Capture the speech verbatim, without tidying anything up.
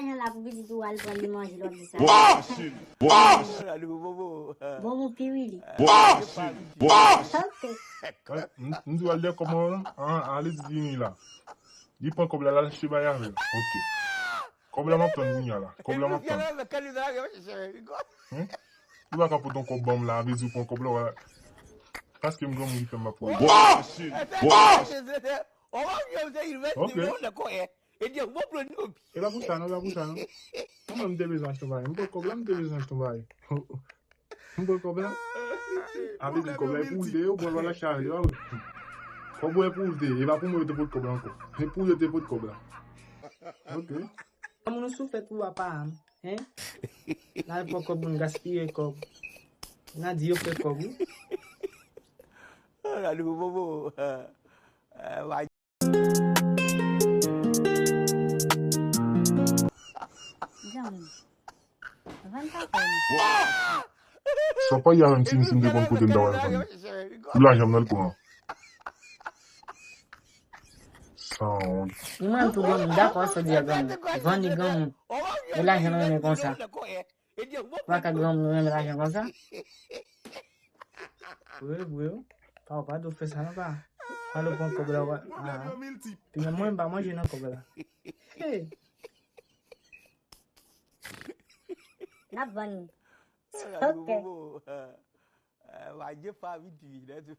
Lajan la pou pitit ou al pran li manje, lè w ap di sa. Bobo, bobo. Bobo piwili. Bobo. Ok. M di w al dèyè kòb mwen an, ale di vini la. Li pran kòb la, l al achte bagay avè l. Ok. Kòb la m ap tann kounye a la. Kòb la m ap tann. Ou pa ka pote yon kòb ban m la, vle di ou pran kòb la, w a. Paske m granmoun ki fè m ap pran. Ok. E pa pou sa non, e pa pou sa non. Mwen menm m te bezwen achte yon bagay. M pran kòb la, m te bezwen achte yon bagay. M pran kòb la. A vle di kòb la e pou ou l te ye, ou pran l al achte avè l, e pa vre? Kòb ou e pou ou l te ye, e pa pou mwen yo te pot kòb la ankò. E pou ou yo te pot kòb la. Ok. Moun ou soufè pou apa a, hein? L al pran kòb moun, gaspiye kòb. N a di yo fè kòb wi. Gade bobo. Granmoun. Vann pa fè nou. Sa pa y avè m si m si m te konn kote m ta pral vann. Pou lajan m nan l pran. Sanwont. Li mwen tou granmoun, dakò sa w di a granmoun. Vann li granmoun. E lajan nou renmen konsa. Ou pa ka granmoun renmen lajan konsa. Vre vre. Pa ou pa dwe fè sa non pa. Pale pran kòb la. Pi menm mwen m pa manje nan kòb la. Hey. N ap vann li. Gade bobo. Wadye pa vin pi vin.